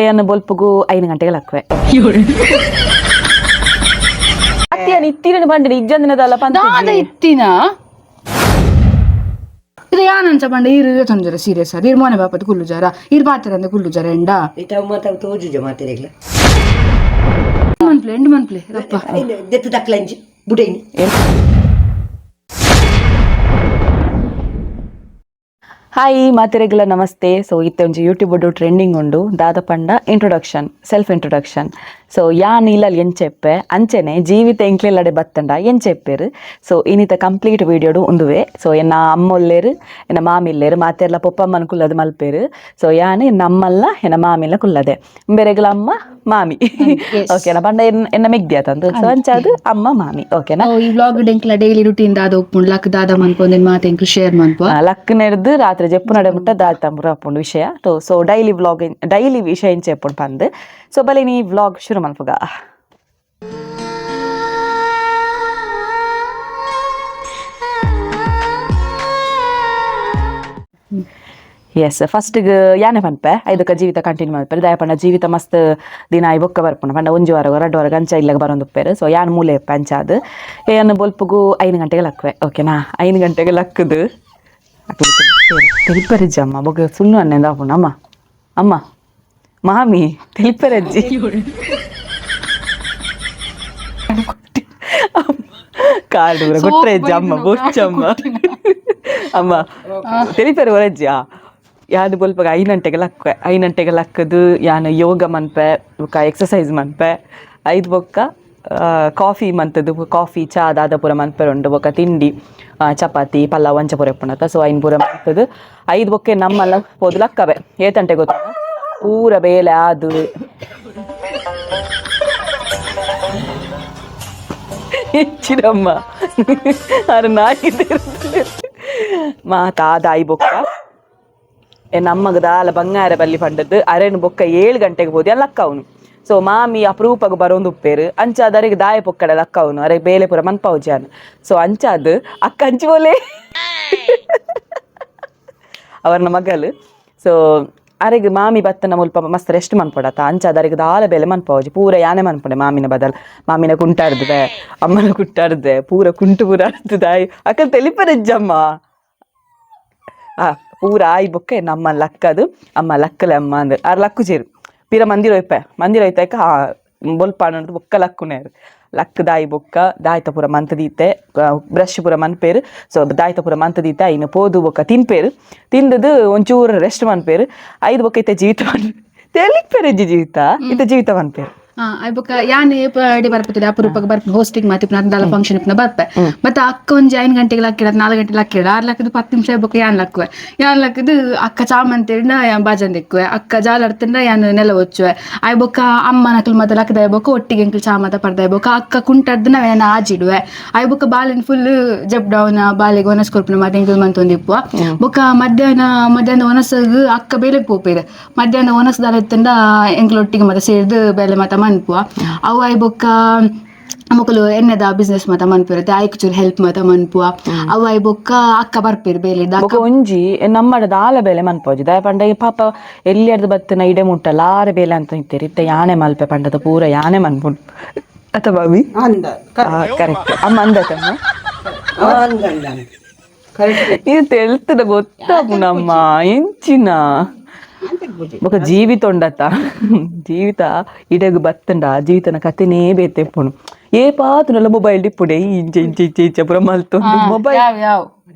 ಏನು ಬೊಲ್ಪುಗು 5 ಗಂಟೆಗೆ ಲಕ್ವೆ. ಅತ್ತಿಯನ್ ಇತ್ತಿನ ಬಂಡಿ ಇಜ್ಜಂದಿನದಲ್ಲ. ದಾದ ಇತ್ತಿನ ಇದು ಯಾನಂಚ ಪಂಡ ಈರು ತೊಂದರೆ ಸೀರಿಯಸ್ ಅದು. ಇರ್ ಮೋನೆ ಬಾಪದ ಕುಲ್ಲು ಜರ ಇರ್ ಪಾತ್ರ ಕುಲ್ಲು ಜರ ಎಂಡ. ಇತ್ತ ಮಾತಾವ್ ತೋಜುಜ ಮಾತೆರೆಗ್ಲ. ಮನ್ಪ್ಲೆ ಎಂಡ್ ಮನ್ಪ್ಲೆ ರಪ್ಪ. ದೆತ್ತು ದಕ್ಲಂಜಿ ಬುಡೈನಿ. ಹಾಯ್ ಮಾತೆರೆಗ್ಲ ನಮಸ್ತೆ. ಸೊ ಇತ್ತೆ ಒಂಜಿ ಯೂಟ್ಯೂಬ್ ಟ್ರೆಂಡಿಂಗ್ ಉಂಡು ದಾದ ಪಂಡ introduction, self introduction. So ಯಾನ್ ಇಲ್ಲಲ್ ಎಂಚೆಪ್ಪೆ ಅಂಚೆನೆ ಜೀವಿತ ಎಂಕ್ಲೆಲ್ಲಡೆ ಬತ್ತಂಡ ಎಂಚೆಪ್ಪೆರು. ಸೊ ಇನ್ನಿತ ಕಂಪ್ಲೀಟ್ ವೀಡಿಯೋಡು ಉಂದುವೆ. ಸೊ ಎನ್ನ ಅಮ್ಮೊಲ್ಲೇರು ಎನ್ನ ಮಾಮಿಲ್ಲೇರು ಮಾತೆರ್ಲ ಪೊಪ್ಪಮ್ಮನ ಕುಲ್ಲದು ಮಲ್ಪೇರು. ಸೊ ಯಾನ್ ಎನ್ನ ಅಮ್ಮಲ್ಲ ಎನ್ನ ಮಾಮಿಲ್ಲ ಕುಲ್ಲದೆ ಬೇರೆಗ್ಲ ಅಮ್ಮ ಮಾಮಿ ಓಕೆನಾ? ಪಂಡ ಎನ್ನ ಮೆಗ್ದಿ ಆತಂದು. ಸೊ ಅಂಚಾದು ಅಮ್ಮ ಮಾಮಿ ಓಕೆನಾ? ಈ ವ್ಲಾಗ್ ಎಂಕ್ಲ ಡೈಲಿ ರುಟೀನ್ ದಾದ ಉಪ್ಪುಂಡು ಲಕ್ ದಾದ ಮನ್ಪೊಂದಿನ ಮಾತೆ ಎಂಕ್ಲು ಶೇರ್ ಮನ್ಪು. ಲಕ್ ನೆಡ್ದು ರಾತ್ರಿ ಜೆಪ್ಪು ನಡೆ ಮುಟ್ಟ ದಾಲ್ ಅಪ್ಪುಂಡು ವಿಷಯ. So daily vlog daily ವಿಷಯ ಇಂಚೆ ಎಪ್ಪುಂಡು ಪಂದ್. ಸೊ ಬಲೆ ನೀ ವ್ಲಾಗ್ ಶುರು ಮಲ್ಪುಗ. ಎಸ್, ಫಸ್ಟ್ಗೆ ಯಾನೆ ಪನ್ಪೆ ಐದಕ್ಕ ಜೀವಿತ ಕಂಟಿನ್ಯೂ ಮಲ್ಪೆರ್. ದಯಪಂಡ ಜೀವಿತ ಮಸ್ತ್ ದಿನ I ಬೊಕ್ಕ ಬರ್ಪುಂಡು ಪಂಡ ಒಂಜಿ ವಾರ ರಡ್ಡು ವಾರ ಅಂಚ ಇಲ್ಲಗ ಬರೋಂದುಪ್ಪೇರು. ಸೊ ಯಾನ್ ಮೂಲೆ ಎಪ್ಪೆ ಅಂಚಾದ್ ಏನ್ ಬೊಲ್ಪುಗು 5 ಗಂಟೆಗೆ ಲಕ್ವೆ ಓಕೆನಾ? 5 ಗಂಟೆಗೆ ಲಕ್ಕದು ತೆಲಿಪೆರಜ್ಜಿ ಅಮ್ಮ ಬೊಕ್ಕ ಸುಳ್ಳು ಅನ್ನೆಂದ ಆಪುಂಡು. ಅಮ್ಮ ಅಮ್ಮ ಮಾಮಿ ತೆಲಿಪೆರಜ್ಜಿ ಕಾರ್ಡ್ ಪೂರ ಕೊಟ್ರೆಜ್ಜಿ ಅಮ್ಮ ಬೊಚ್ಚಮ್ಮ ಅಮ್ಮ ತೆಲಿಪೆರೆ ಒರಜ್ಜಿ. ಯಾನ್ ಬೊಲ್ಪಗ 5 ಗಂಟೆಗೆ ಲಕ್ವೆ. 5 ಗಂಟೆಗೆ ಲಕ್ಕದು ಯಾನ್ ಯೋಗ ಮನ್ಪೆ ಬೊಕ್ಕ ಎಕ್ಸಸೈಸ್ ಮನ್ಪೆ. ಐದು ಬೊಕ್ಕ ಕಾಫಿ ಮಂತದ್ದು ಕಾಫಿ ಚಾ ದಾದ ಪೂರ ಮನ್ಪೆರೆ ಉಂಡು. ಬೊಕ್ಕ ತಿಂಡಿ ಚಪಾತಿ ಪಲಾವ್ ಅಂಚ ಪೂರ ಇಪ್ಪುಂಡತ. ಸೊ ಐನ್ ಪೂರ ಮಂತದ್ದು ಐದು ಬೊಕ್ಕೆ ನಮ್ಮಲ್ಲ ಪೋದು ಲಕ್ಕವೆ. ಏತಂಟೆ ಗೊತ್ತ ಪೂರ ಬೇಲೆ ಅದು ಹೆಚ್ಚಿನಮ್ಮ ಆರು ನಾಯಿ ಮಾತಾದಾಯಿ ಬೊಕ್ಕ ನಮ್ಮಗ ದಾಲ ಬಂಗಾರ ಬಲ್ಲಿ ಪಂಡದ್ದು ಅರೆನು ಬೊಕ್ಕ 7 ಗಂಟೆಗೆ ಬೋದು ಲಕ್ಕ ಅವನು. ಸೊ ಮಾಮಿ ಅಪರೂಪಗ ಬರೋಂದು ಉಪ್ಪೇರು ಅಂಚಾದ ಅರೆಗೆ ದಾಯ ಪೊಕ್ಕಡ ಲಕ್ಕ ಅವನು ಅರೆ ಬೇಲೆ ಪೂರ ಮನ್ಪಾವು ಜಾನ್. ಸೊ ಅಂಚಾದ್ ಅಕ್ಕ ಅಂಚಿ ಬೋಲೆ ಅವರ್ನ ಮಗಲು. ಸೊ ಅರೆಗೆ ಮಾಮಿ ಬತ್ತನ ಮುಲ್ಪ ಮಸ್ತ್ ರೆಸ್ಟ್ ಮನ್ಪೊಡತ ಅಂಚಾದ ಅರೆಗೆ ದಾಲ ಬೇಲೆ ಮನ್ಪಾವುಜಿ ಪೂರ ಯಾನೆ ಮನ್ಪೊಡೆ. ಮಾಮಿನ ಬದಲ್ ಮಾಮಿನ ಕುಂಟಾಡ್ದೆ ಅಮ್ಮನ ಕುಂಟಾಡ್ದೆ ಪೂರ ಕುಂಟು ಪೂರ ಆಡ್ತದಾಯ್ ಅಕ್ಕ ತೆಲಿಪರೆಜ್ಜಮ್ಮ. ಪೂರ ಆಯ್ ಬೊಕ್ಕೆ ನಮ್ಮ ಲಕ್ಕದು ಅಮ್ಮ ಲಕ್ಕಲೆ ಅಮ್ಮ ಅಂದ್ ಆರ್ ಲಕ್ಕು ಚೇರು ಪಿರ ಮಂದಿರ ಒಯ್ಪೆ ಮಂದಿರ ಒಯ್ತಾಯ್ಕ ಬೊಲ್ಪಾಣ ಬೊಕ್ಕ ಲಕ್ಕುನೇರು ಲಕ್ ದಾಯಿ ಬೊಕ್ಕ ದಾಯ್ತ ಪೂರ ಮಂತ ದೀತೆ ಬ್ರಷ್ ಪೂರ ಮನ್ಪೇರು. ಸೊ ದಾಯ್ತ ಪೂರ ಮಂತ ದೀತೆ ಐನು ಪೋದು ಬೊಕ್ಕ ತಿನ್ಪೇರು ತಿಂದದು ಒಂಚೂರು ರೆಸ್ಟ್ ಮನ್ಪೇರು. ಐದು ಬೊಕ್ಕ ಇತ್ತೆ ಜೀವಿತ ಮನ್ ತೆಲಿಪೆರೆಜ್ಜಿ ಜೀವಿತ ಇತ್ತೆ ಜೀವಿತ ಮನ್ಪೇರು. ಬೊಕ್ಕ ಯಾನ್ ಏಪ ಅಡಿ ಬರ್ಪತಿದೆ ಅಪರೂಪಕ್ಕೆ ಬರ್ಪೆ ಹೋಸ್ಟಿಂಗ್ ಮಾತಿಪ್ನ ದಾಲ ಫಂಕ್ಷನ್ ಇಪ್ಪನ ಬರ್ಪೆ. ಮತ್ತೆ ಅಕ್ಕ ಒಂಜಿ 5 ಗಂಟೆಗೆ ಲಕ್ಕಿಡ 4 ಗಂಟೆಗೆ ಲಕ್ಕಿಡ ಆರು ಲಕ್ಕದು 10 ನಿಮಿಷ ಬೊಕ್ಕ ಯಾನ್ ಲಕ್ಕುವೆ. ಯಾನ್ ಲಕ್ಕದು ಅಕ್ಕ ಚಾಮಂತೇಳಿನ ಯಾನ್ ಬಾಜನ್ ದಿಕ್ಕುವೆ. ಅಕ್ಕ ಜಾಲಡ್ತಂಡ ಯಾನ್ ನೆಲ ಒಚ್ಚುವೆ. ಆಯ್ ಬೊಕ್ಕ ಅಮ್ಮ ನಕಲ್ ಮಾತ ಲಕ್ಕದಾಯ ಬೊಕ್ಕ ಒಟ್ಟಿಗೆ ಎಂಕಲ್ ಚಾಮತ ಪರ್ದಾಯ ಬೊಕ್ಕ ಅಕ್ಕ ಕುಂಟಡ್ದು ನಾವ್ ಯಾನ್ ಆಜಿಡುವೆ. ಆಯ್ ಬೊಕ್ಕ ಬಾಲೆನ್ ಫುಲ್ ಜಬ್ ಡೌನ್ ಬಾಲೆಗ್ ಒನಸ್ ಕೊರ್ಪುನ ಮಾತ ಎಂಕಲ್ ಮಂತೊಂದಿಪ್ಪುವ. ಬೊಕ್ಕ ಮಧ್ಯಾಹ್ನ ಮಧ್ಯಾಹ್ನ ಒನಸಗ್ ಅಕ್ಕ ಬೇಲೆಗ್ ಪೋಪೇರು. ಮಧ್ಯಾಹ್ನ ಒನಸ್ ದಾಲ ಇತ್ತಂಡ ಎಂಕಲ್ ಒಟ್ಟಿಗೆ ಮಾತ ಸೇರ್ದು ಬೇಲೆ ಮಾತ ಮನ್ಪುವ. ಅವು ಆಯ್ ಬೊಕ್ಕ ಮೊಕಲು ಎಣ್ಣೆದ ಬಿಸ್ನೆಸ್ ಮಾತ ಮನ್ಪಿರುತ್ತೆ ಆಯ್ಕ್ ಚೂರು ಹೆಲ್ಪ್ ಮಾತ ಮನ್ಪುವ. ಅವು ಆಯ್ ಬೊಕ್ಕ ಅಕ್ಕ ಬರ್ಪೇರು ಬೇಲೆ. ಬೊಕ್ಕ ಒಂಜಿ ನಮ್ಮಡ ದಾಲ ಬೇಲೆ ಮನ್ಪೋಜಿ ದಾಯ ಪಂಡ ಈ ಪಾಪ ಎಲ್ಲಿ ಬತ್ತಿನ ಇಡೆ ಮುಟ್ಟಲ್ಲ ಆರೆ ಬೇಲೆ ಅಂತ ಇತ್ತೀರಿ. ಇತ್ತೆ ಯಾನೆ ಮಲ್ಪೆ ಪಂಡದ ಪೂರ ಯಾನೆ ಮನ್ಪುಂಡು ಅತ್ತ ಬಾಬಿ? ಅಂದ. ಕರೆಕ್ಟ್ ಅಮ್ಮ ಅಂದತಮ್ಮ. ಅಂದ ಕರೆಕ್ಟ್. ಇದು ತೆಳ್ತದ ಗೊತ್ತಾಪುನಮ್ಮ ಎಂಚಿನ ಬೊಕ ಜೀವಿತ ಉಂಡತ್ತ ಜೀವಿತ ಇಡಗ್ ಬತ್ತಂಡ ಜೀವಿತನ ಕತೆನೇ ಬೇತೆಪ್ಪುಣು. ಏ ಪಾತುನಲ್ಲ ಮೊಬೈಲ್ ಡಿಪ್ಪುಡೆ ಇಂಚೆ ಇಂಚೆ ಇಂಚೆ ಇಂಚೆ ಪೂರ ಮಲ್ತೊಂದು ಮೊಬೈಲ್. ಯಾವ ಯಾವ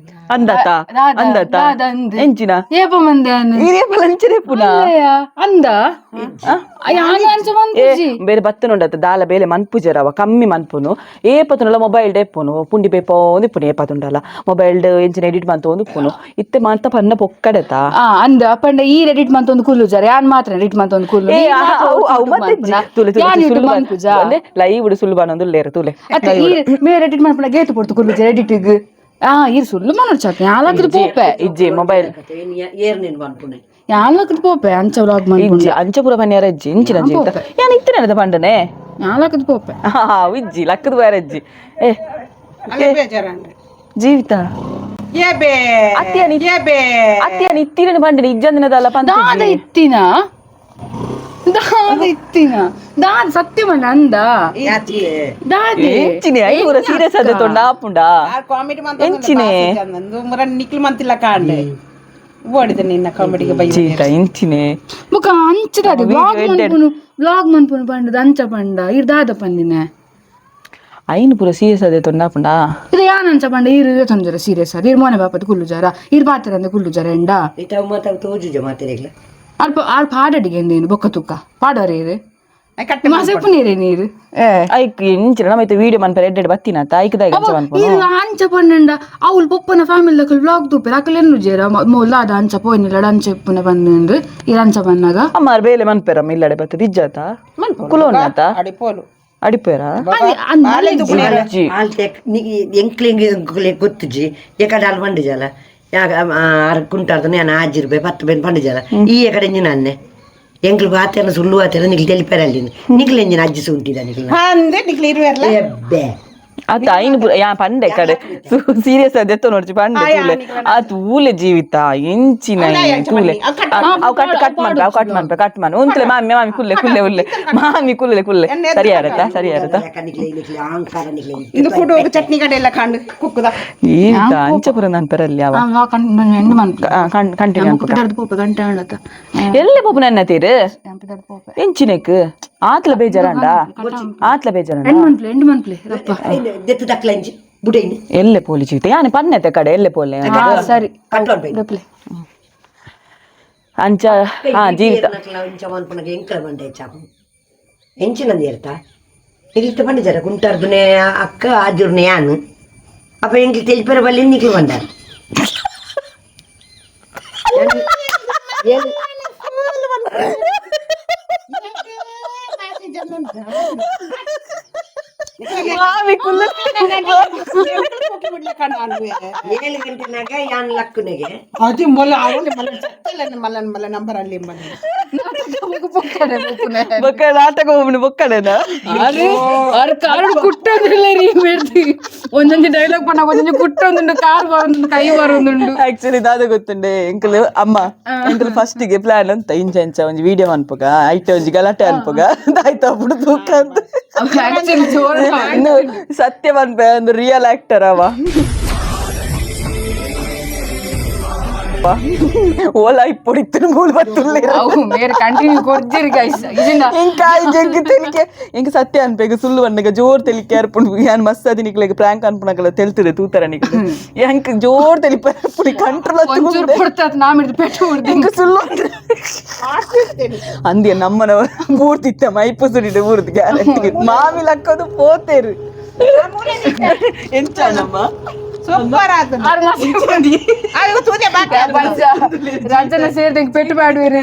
ಅಂದತ ಅಂದತ ಎಂಚಿನ ಏಪ ಮಂದೆ ಇದೇ ಪಲಂಚನೆ ಪುನ ಅಂದ ಯಾನ್ ಅಂಚ ಏ ಮನ್ಪುಜಿ. ಬೇರೆ ಬತ್ತನುಂಡತ್ತ ದಾಲ ಬೇಲೆ ಮನ್ಪುಜರವ ಕಮ್ಮಿ ಮನ್ಪುನು. ಏ ಪತುನಲ್ಲ ಮೊಬೈಲ್ ಡೆಪ್ಪುನು ಪುಂಡಿ ಪೇಪೋ ಒಂದಿಪ್ಪುನು. ಏ ಪತುಂಡಲ್ಲ ಮೊಬೈಲ್ ಎಂಚಿನ ಎಡಿಟ್ ಮಂತ ಒಂದಿಪ್ಪುನು ಇತ್ತೆ ಮಾಂತ ಪನ್ನ ಪೊಕ್ಕಡೆತ. ಅಂದ ಪಂಡ ಈ ಎಡಿಟ್ ಮಂತೊಂದು ಕುಲ್ಲು ಜರ ಯಾನ್ ಮಾತ್ರ ಎಡಿಟ್ ಮಂತೊಂದು ಕುಲ್ಲು. ಏ ನೀ ಮಾತ್ರ ಅವು ಅವು YouTube ಮತ್ತೆ ಮನ್ಪುನ. ತುಲೆ ತುಲೆ ಯಾನ್ ಸುಳ್ಳು YouTube ಮನ್ಪುಜ? ಅಂದ್ರೆ ಲೈವ್ ಸುಳ್ಳು ಬಾನೊಂದು ಲೇರು ತುಲೆ. ಅತ್ತ ಈ ಮೇರ್ ಎಡಿಟ್ ಮನ್ಪುನ ಗೇತು ಪೊರ್ತು ಕುಲ್ಲು ಜರ ಎಡಿಟಿಗ್. ಇರ್ ಸುಳ್ಳು ಮನೋಡ್ ಯಾಲಕ್ದು ಪೋಪೆ. ಇಜ್ಜಿ ಮೊಬೈಲ್. ಏರ್ ನೀನು ಮನ್ಪುನೆ. ಯಾಲಕ್ದು ಪೋಪೆ ಅಂಚ ವ್ಲಾಗ್ ಮನ್ಪುಂಡ. ಇಜ್ಜಿ ಅಂಚ ಪೂರ ಪನ್ಯಾರ ಇಜ್ಜಿ ಇಂಚಿನ ಜೀವಿತ ಯಾನ್ ಇತ್ತಿನ ಪಂಡನೆ. ಯಾಲಕ್ದು ಪೋಪೆ. ಇಜ್ಜಿ ಲಕ್ಕದ ಬೇರೆ ಇಜ್ಜಿ ಏ ಜೀವಿತ ಅತ್ತಿಯ ನಿತ್ತಿನ ಪಂಡನೆ ಇಜ್ಜಂದಿನದಲ್ಲ ಪಂತ ದಾದ ಇತ್ತಿನ ಇತ್ತಿನ ದಾದ ಸತ್ಯ ಮಂಡ ಅಂದ ದಾದೆ ಎಂಚಿನೆ I ಪೂರ ಸೀರಿಯಸ್ ಅದ ತೊಂಡ ಆಪುಂಡ ಕಾಮಿಡಿ ಎಂಚಿನೆ ಮಂತ ನಿಕ್ಲು ಮಂತಿಲ್ಲ ಕಾಂಡೆ ಓಡಿದ ನಿನ್ನ ಕಾಮಿಡಿಗೆ ಬೈ ಜೀವಿತ ಎಂಚಿನೆ ಬೊಕ ಅಂಚದಾದೆ ವ್ಲಾಗ್ ಮನ್ಪುನು ವ್ಲಾಗ್ ಮನ್ಪುನು ಪಂಡದ ಅಂಚ ಪಂಡ ಇರ್ ದಾದ ಪಂದಿನ ಐನ್ ಪೂರ ಸೀರಿಯಸ್ ಅದೇ ತೊಂಡ ಆಪುಂಡ ಇದು ಯಾನ್ ಅಂಚ ಪಂಡ ಇರು ತೊಂದರೆ ಸೀರಿಯಸ್ ಅದ ಇರ್ ಮೋನೆ ಬಾಪದ ಕುಲ್ಲು ಜರ ಇರ್ ಬಾತರಂದ ಕುಲ್ಲು ಜರ ಎಂಡ ಇತ್ತ ಮಾತಾವ್ ತೋಜುಜ ಮಾತೆರೆಗ್ಲ ಅಲ್ಪ ಆರ್ ಪಾಡಡಿಗೆ ಎಂದೇನು ಬೊಕ್ಕ ತುಕ್ಕ ಪಾಡೋರೆ ಇರು ಮಸೆಪ್ಪು ನೀರೇ ನೀರು ಏ ಐಕ್ ಎಂಚಿನ ನಮ್ಮ ವಿಡಿಯೋ ಮನ್ಪರೆ ಎಡ್ಡೆಡ್ ಬತ್ತಿನ ಐಕ್ ದಾಯ ಅಂಚ ಮನ್ಪುನು ಇರು ಅಂಚ ಪಂಡ ಅವ್ಲು ಪೊಪ್ಪನ ಫ್ಯಾಮಿಲಿ ದಕಲ್ ವ್ಲಾಗ್ ತೂಪೆರ್ ಅಕಲ್ ಎನ್ನು ಜೇರ ಮೊಲ್ಲಾದ ಅಂಚ ಪೋಯಿನಿಲ್ಲ ಅಂಚ ಇಪ್ಪುನ ಬಂದು ಇರ್ ಅಂಚ ಬಂದಾಗ ಅಮ್ಮಾರ್ ಬೇಲೆ ಮನ್ಪೆರಮ್ಮ ಇಲ್ಲಡೆ ಬತ್ತದ ಇಜ್ಜಾತ ಕುಲೋನ್ನಾತ ಅಡಿಪೋಲು ಅಡಿಪೇರ ಅಜ್ಜಿ ಆಲ್ತೆ ಎಂಕ್ಲೆಂಗ್ ಎಂಕ್ಲೆ ಗೊತ್ತುಜಿ ಎಕಡೆ ಅಲ್ಲಿ ಪಂಡಿಜಾಲ ಯಾಕ ಆರು ಕುಂಟಾರ್ದ ನಾನು ಆಜಿರ್ಬೆ ಪತ್ತು ಬೆನ್ ಪಂಡಿಜಾಲ ಈ ಎಕಡೆ ಇಂಜಿನ ಅನ್ನೆ ಎಂಕ್ಲು ಬಾತೆಲ್ಲ ಸುಳ್ಳು ಆತೆಲ್ಲ ನಿಕ್ಲು ತೆಲಿಪೇರ ಅಲ್ಲಿ ನಿಕ್ಲು ಎಂಜಿನ ಅಜ್ಜಿ ಸುಂಟಿದ ನಿಕ್ಲು ಅಂದೆ ನಿಕ್ಲು ಇರುವೆರ್ಲ ಎಬ್ಬೆ ಆತ ಐನ್ ಪೂರ ಯಾ ಪಂಡೆ ಕಡೆ ಸೀರಿಯಸ್ ಅದೆತ್ತ ನೋಡ್ಚಿ ಪಂಡೆ ತೂಲೆ ಆ ತೂಲೆ ಜೀವಿತ ಎಂಚಿನ ಐನ್ ತೂಲೆ ಅವು ಕಟ್ ಕಟ್ ಮನ್ಪೆ ಅವು ಕಟ್ ಮನ್ಪೆ ಕಟ್ ಮನ್ ಉಂತ್ಲೆ ಮಾಮಿ ಮಾಮಿ ಕುಲ್ಲೆ ಕುಲ್ಲೆ ಉಲ್ಲೆ ಮಾಮಿ ಕುಲ್ಲೆ ಕುಲ್ಲೆ ಸರಿ ಯಾರತ್ತ ಸರಿ ಯಾರತ್ತ ಯಾಕ ನಿಕ್ಲೆ ನಿಕ್ಲೆ ಅಹಂಕಾರ ನಿಕ್ಲೆ ಇಂದು ಕೂಡು ಚಟ್ನಿ ಕಡೆ ಎಲ್ಲ ಕಾಂಡು ಕುಕ್ಕುದ ಜೀವಿತ ಅಂಚಪುರ ನನ್ ಪೆರಲ್ಲಿ ಅವ ಎಂಡು ಮನ್ಪು ಕಂಟಿನ್ಯೂ ಅನ್ಪುಕ ಪಿದಾರ್ದು ಪೋಪೆ ಗಂಟೆ ಆಂಡತ ಎಲ್ಲೆ ಪೋಪು ನನ್ನ ತೀರು ಪಿದಾರ್ದು ಪೋಪೆ ಎಂಚಿನೆಕ್ ಆತ್ಲ ಬೇಜಾರಂಡ ಆತ್ಲ ಬೇಜಾರಂಡ ಎಂಡು ಮನ್ಪ್ಲೆ ಎಂಡು ಮನ್ಪ್ಲೆ ರಪ್ಪ ದೆತ್ತು ದಕ್ಲಂಜಿ ಬುಡೈನಿ ಎಲ್ಲೆ ಪೋಲಿ ಜೀವಿತ ಯಾನೆ ಪನ್ನೆತೆ ಕಡೆ ಎಲ್ಲೆ ಪೋಲೆ ಸರಿ ಕಟ್ಲೋನ್ ಬೈ ರಪ್ಲೆ ಅಂಚ ಹಾ ಜೀವಿತ ಇಂಚ ಮನ್ಪುನಗ ಎಂಕಲ ಬಂಡೆ ಚಾಪು ಎಂಚಿನಂದು ಇರ್ತಾ ನಿಕ್ಲಿತ್ತ ಪಂಡಿಜಾರ ಕುಂಟಾರ್ದುನೆ ಅಕ್ಕ ಆಜುರ್ನೆ ಯಾನು ಅಪ್ಪ ಎಂಕ್ಲು ತೆಲಿಪೆರ ಬಲ್ಲಿ ನಿಕ್ಲು ಬಂದಾರ ಏಳು ಗಂಟೆನಾಗ ಯಾನ್ ಲಕ್ಕುನೆಗೆ ಅದು ಮೊಲ ಅವಳು ಮಲ್ಲ ಸತ್ತಲ್ಲ ಮಲ್ಲನ್ ಮಲ್ಲ ನಂಬರ್ ಅಲ್ಲಿ ಮಲ್ಲ ಬೊಕ್ಕಡ ಆಟಕ್ಕೆ ಒಬ್ಬನು ಬೊಕ್ಕಡೆನ ಅರೆ ಕಾರು ಕುಟ್ಟೋದಿಲ್ಲ ರೀ ಬೇಡ್ತಿ ಒಂದೊಂದು ಡೈಲಾಗ್ ಪಣ್ಣ ಒಂದೊಂದು ಕುಟ್ಟೊಂದುಂಡು ಕಾರ್ ಬರೋದುಂಡು ಕೈ ಬರೋದುಂಡು ಆಕ್ಚುಲಿ ದಾದ ಗೊತ್ತುಂಡೆ ಎಂಕಲ್ ಅಮ್ಮ ಎಂಕಲ್ ಫಸ್ಟ್ ಗೆ ಪ್ಲಾನ್ ಅಂತ ಇಂಚ ಇಂಚ ಒಂಜಿ ವಿಡಿಯೋ ಅನ್ಪಗ ಐಟ ಒಂಜಿ ಗಲಾಟೆ ಅನ್ಪಗ ಆಯ್ತಾ ಬಿಡು ತೂಕ ಅಂತ ಆಕ್ಚುಲಿ ಜೋರು ಇನ್ನು ಸತ್ಯ ಅನ್ಪೆ ಒಂದು ರಿಯಲ್ ಆಕ್ಟರ್ ಅವ ಓಲಾ ಇಪ್ಪೊಡಿತ್ತು ಮೂಲ ಬತ್ತುಲ್ಲೆ ಅವು ಮೇರೆ ಕಂಟಿನ್ಯೂ ಕೊಡ್ತೀರಿ ಗೈಸ್ ಇದನ್ನ ఇంకా ಜಗ್గు ತೆಲಿಕೆ ಇಂಕ ಸತ್ಯ ಅನ್ಪೇಗ ಸುಳ್ಳು ಅನ್ನಗ ಜೋರ್ ತೆಲಿಕೆ ಅರ್ಪುಂಡು ಯಾನ್ ಮಸ್ತ್ ಅದಿ ನಿಕ್ಲೆಗ್ ಪ್ರಾಂಕ್ ಅನ್ಪುನಗಲ ತೆಲ್ತದೆ ತೂತರ ನಿಕ್ಲೆ ಯಾಂಕ್ ಜೋರ್ ತೆಲಿಪ ಅರ್ಪುಡಿ ಕಂಟ್ರೋಲ್ ಒಂಚೂರು ಕೊಡ್ತಾತ್ ನಾ ಮಿಡ್ದು ಪೆಟ್ಟು ಹೊಡ್ದು ಇಂಕ ಸುಳ್ಳು ಅಂದ್ರೆ ಅಂದ್ಯ ನಮ್ಮನ ಪೂರ್ತಿ ಇತ್ತ ಮೈಪು ಸುಡಿದ ಊರ್ದು ಗ್ಯಾರಂಟಿ ಮಾಮಿ ಲಕ್ಕೋದು ಪೋತೇರು ಎಂಚ ನಮ್ಮ ಸೂಪರ್ ಆತು ಆರು ಮಾಸ ಅಯ್ಯೋ ತೂದೆ ಬಾಕಿ ರಾಜನ ಸೇರಿದಂಗೆ ಪೆಟ್ಟು ಮಾಡುವಿರಿ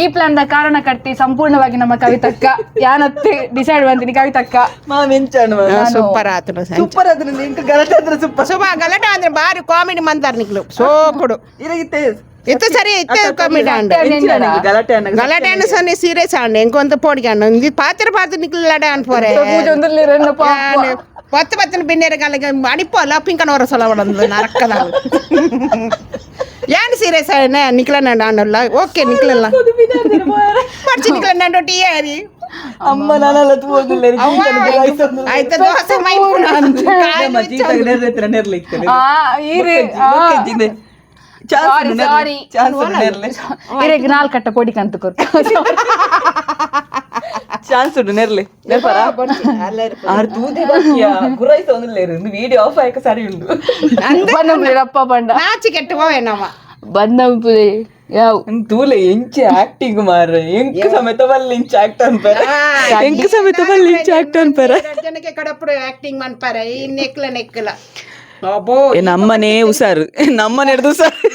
ಈ ಪ್ಲಾನ್ the ಕಾರಣ ಕಟ್ಟಿ ಸಂಪೂರ್ಣವಾಗಿ ನಮ್ಮ ಕವಿತಕ್ಕ ಯಾನತ್ತೆ ಡಿಸೈಡ್ ಬಂತೀನಿ ಕವಿತಕ್ಕ ಮಾಮಿ ಎಂಚಾಣ ಸೂಪರ್ ಆತು ಸೂಪರ್ ಅದ್ರ ಇಂಕ ಗಲಾಟೆ ಅಂದ್ರೆ ಸೂಪರ್ ಸುಮಾ ಗಲಾಟೆ ಅಂದ್ರೆ ಬಾರಿ ಕಾಮಿಡಿ ಮಂತಾರ ನಿಕ್ಲು ಸೋಕುಡು ಇರಗಿತ್ತೆ ಇತ್ತು ಸರಿ ಇತ್ತು ಕಾಮಿಡಿ ಅಂಡ್ ಗಲಾಟೆ ಅನ್ನ ಗಲಾಟೆ ಅನ್ನ ಸೊನ್ನೆ ಸೀರಿಯಸ್ ಅಂಡ್ ಎಂಕೊಂತ ಪೋಡಿಗೆ ಅಂಡ್ ಇಂದು ಪಾತ್ರ ಪಾತ್ರ ನಿಕ್ಲು ಲಡೆ ಅನ್ಪೋರೆ ಪೂಜೆ ಒಂದಿಲ್ಲ ಪತ್ತು ಪತ್ತಿನ ಬಿನ್ನೇರ ಕಾಲಿಗೆ ಅಡಿಪೋಲ್ಲ ಪಿಂಕನ ಹೊರ ಸೊಲ ಒಡಂದು ನರಕದ ಏನ್ ಸೀರಿಯಸ್ ನಿಕ್ಲ ಅಂಡಲ್ಲ ಓಕೆ ನಿಕ್ಲಲ್ಲ ಮರ್ಚಿ ನಿಕ್ಲ ನಂಡು ಟೀ ಆರಿ ಅಮ್ಮ ನಾನೆಲ್ಲ ತೂಗೋದಿಲ್ಲ ಆಯ್ತು ದೋಸೆ ಮೈ ಆ ಈರು ಸಾರಿ ಸಾರಿ ಇರೆಗ್ ನಾಲ್ಕು ಕಟ್ಟ ಕೊಡಿಕಂತ ಕೊರ್ಪ ಚಾನ್ಸ್ ಉಂಟು ನೆರ್ಲೆ ನೆರ್ಪರ ಆರ್ ತೂದೆ ಬಾಕಿಯಾ ಗುರಾಯ್ಸ ಒಂದಿಲ್ಲ ವಿಡಿಯೋ ಆಫ್ ಆಯ್ಕ ಸರಿ ಉಂಡು ಬಂದಂಪ್ಲೆ ರಪ್ಪ ಬಂಡ ನಾಚಿ ಕೆಟ್ಟು ಹೋವೇನವ ಬಂದಂಪ್ಲೆ ಯಾವ ತೂಲೆ ಎಂಚ ಆಕ್ಟಿಂಗ್ ಮಾರ ಎಂಕ್ ಸಮೇತ ಬಲ್ಲಿ ಇಂಚ ಆಕ್ಟ್ ಅನ್ಪರ ಎಂಕ್ ಸಮೇತ ಬಲ್ಲಿ ಇಂಚ ಆಕ್ಟ್ ಅನ್ಪರ ಜನಕ್ಕೆ ಕಡಪುಡು ಆಕ್ಟಿಂಗ್ ಮನ್ಪಾರ ಈ ನೆಕ್ಲ ನೆಕ್ಕಲ ಅಬ್ಬೋ ನಮ್ಮನೇ ಹುಷಾರು ನಮ್ಮನೆ ಹಿಡ್ದು ಹುಷಾರು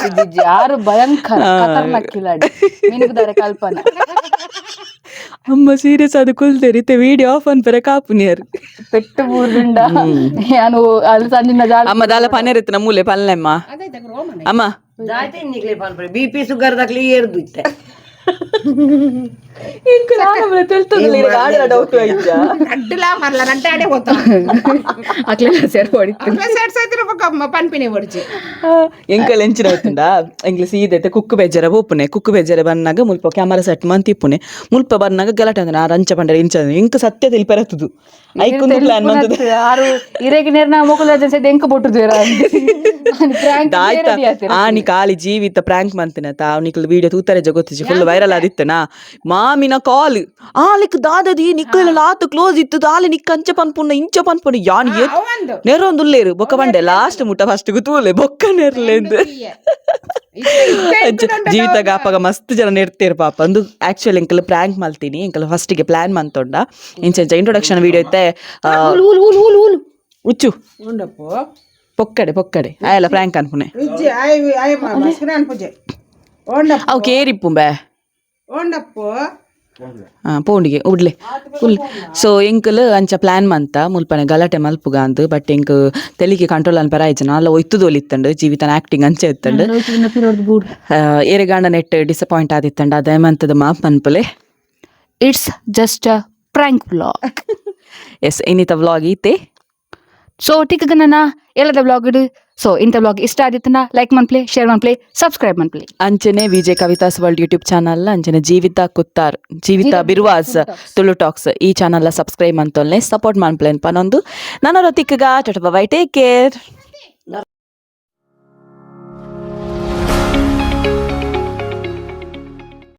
ಇದು ಯಾರು ಭಯಂಕರ ಖತರ್ನಾಕ್ ಕಿಲಾಡಿ ಮಿನುಗುದಾರೆ ಕಲ್ಪನಾ ಅಮ್ಮ ಸೀರಿಯಸ್ ಅದು ಕುಲ್ತೇರಿ ಇತ್ತೆ ವಿಡಿಯೋ ಆಫ್ ಅನ್ಪರ ಕಾಪುನಿಯರು ಪೆಟ್ಟು ಬೂರ್ದುಂಡ ಯಾನು ಅಲ್ಲಿ ಸಂಜಿನ ಜಾಲ ಅಮ್ಮ ದಾಲ ಪನೇರಿತ್ತು ಮೂಲೆ ಪಲ್ಲೆಮ್ಮ ಅಮ್ಮ ದಾತೆ ನಿಕ್ಲೆ ಪಾಲ್ಪಡೆ B P sugar ದಾಖಲೆ ಏರ್ದು ಇತ್ತೆ Doubt ಆಯ್ತಾ? ರಡ್ಡುಲಾ ಮರ್ಲ ರಡ್ಡಾಡೆ ಹೋತ. ಅಕ್ಲೆಲ್ಲ ಸೇರ್ ಹೊಡಿತು. ಅಕ್ಲೆ ಸೇರ್ಸಾಯ್ತಿರ ಬೊಕ್ಕ ಪನ್ಪಿನಿ ಒಡಿಚಿ. ಎಂಕಲ್ ಎಂಚಿನ ಗೊತ್ತುಂಡಾ, ಎಂಕ್ಲೆ ಸೀದೈತೆ ಕುಕ್ಕು ಬೇಜಾರ ಪೋಪುನೆ. ಕುಕ್ಕು ಬೇಜಾರ ಬನ್ನಾಗ ಮುಲ್ಪ ಕ್ಯಾಮರಾ ಸೆಟ್ ಮಂತಿಪ್ಪುನೆ. ಮುಲ್ಪ ಬನ್ನಾಗ ಗಲಾಟೆ ಅಂದ್ರೆ ಆ ರಂಚ ಪಂಡರೆ ಇಂಚ ಎಂಕ್ ಸತ್ಯ ತಿಳಿಪರತ್ತದು. ಐಕೊಂದು ಪ್ಲಾನ್ ಮಂತದ. ಆರು ಇರೆಗ್ ನೇರ್ನ ಮೊಕುಲ ಜನ ಎಂಕ ಬೊಟ್ಟುದು. ದಾಯ್ತ ಆನಿ ಖಾಲಿ ಜೀವಿತ ಪ್ರಾಂಕ್ ಮಂತಿನ ತಾ. ನಿಕ್ಲು ವಿಡಿಯೋ ತೂತಾರೆ ಜಗೊತ್ತಿಜಿ, ಫುಲ್ ವೈರಲ್ ಆದಿತ್ತನಾ. ಮಾಮಿನ ಕಾಲ್ ಆಲಿಕ್ ದಾದದಿ ನಿಕ್ಕಲ ಆತು ಕ್ಲೋಸ್ ಇತ್ತು ಆಲಿ ನಿಕ್ಕ ಅಂಚ ಪನ್ಪುನ ಇಂಚ ಪನ್ಪುನ ಯಾನ್ ಅವಂದು. ನೆರೊಂದುಲ್ಲೇರು. ಬೊಕ್ಕ ಬಂಡೆ ಲಾಸ್ಟ್ ಮುಟ್ಟ ಫಸ್ಟ್ ತೂಲೆ ಬೊಕ್ಕ ನೆರ್ಲೆಂದು. ಜೀವಿತ ಗಾಪಗ ಮಸ್ತ್ ಜನ ನೆರ್ತೇರು ಪಾಪ. ಒಂದು ಆಕ್ಚುಲಿ ಎಂಕಲ್ ಪ್ರಾಂಕ್ ಮಲ್ತೀನಿ. ಎಂಕಲ್ ಫಸ್ಟಿಗೆ ಪ್ಲಾನ್ ಮಂತೊಂಡ ಇಂಚ ಇಂಚ ಇಂಟ್ರೊಡಕ್ಷನ್ ವಿಡಿಯೋ ಇತ್ತೆ. ಉಚ್ಚು ಪೊಕ್ಕಡೆ ಪೊಕ್ಕಡೆ ಆಯಲ್ಲ ಪ್ರಾಂಕ್ ಅನ್ಪುನೆ. ಇಜ್ಜಿ ಆಯ್ ಆಯ್ ಮಸ್ಕರ ಅನ್ಪುಜೆ ಓಂಡಪ್ಪ. ಅವು ಕೇರಿಪ್ಪುಂಬೆ. ಓಂಡಪ್ಪ. ಆ, ಪೋಂಡಿಗೆ ಉಡ್ಲೆ ಫುಲ್. ಸೊ ಎಂಕಲ್ ಅಂಚ ಪ್ಲಾನ್ ಮಂತ ಮುಲ್ಪನೆ ಗಲಾಟೆ ಮಲ್ಪುಗ ಅಂದ್. ಬಟ್ ಎಂಕ್ ತೆಲಿಗೆ ಕಂಟ್ರೋಲ್ ಅನ್ಪರ ಆಯ್ತು ಅಲ್ಲ ಒಯ್ತುದೋಲಿತ್ತಂಡು. ಜೀವಿತನ ಆಕ್ಟಿಂಗ್ ಅಂಚೆ ಇತ್ತಂಡು. ಏರೆಗಾಂಡ ನೆಟ್ ಡಿಸಪಾಯಿಂಟ್ ಆದಿತ್ತಂಡ ಅದೇ ಮಂತದ ಮಾಪ್ ಮನ್ಪುಲೆ. It's just a prank vlog. S, ಇನ್ನಿತ vlog ಈತೆ. ಸೊ ಟಿಕ್ಕಗನ ಎಲ್ಲದ ವ್ಲಾಗ್. ಸೊ ಇಂಥ ವ್ಲಾಗ್ ಇಷ್ಟ ಆದಿತ್ತನ ಲೈಕ್ ಮನ್ಪ್ಲೆ, ಶೇರ್ ಮನ್ಪ್ಲೆ, ಸಬ್ಸ್ಕ್ರೈಬ್ ಮನ್ಪ್ಲೆ. ಅಂಚನೆ Vijay Kavitha's world YouTube channel, ಅಂಚನೆ ಜೀವಿತ ಕುತ್ತಾರ್, ಜೀವಿತ ಬಿರ್ವಾಸ್ ತುಳು ಟಾಕ್ಸ್ ಈ ಚಾನಲ್ ಸಬ್ಸ್ಕ್ರೈಬ್ ಅಂತೊಲ್ನೆ ಸಪೋರ್ಟ್ ಮನ್ಪ್ಲೆ ಪನೊಂದು. ನನ್ನ ತಿಕ್ಕಗ, ಟಾಟಾ, bye, take care.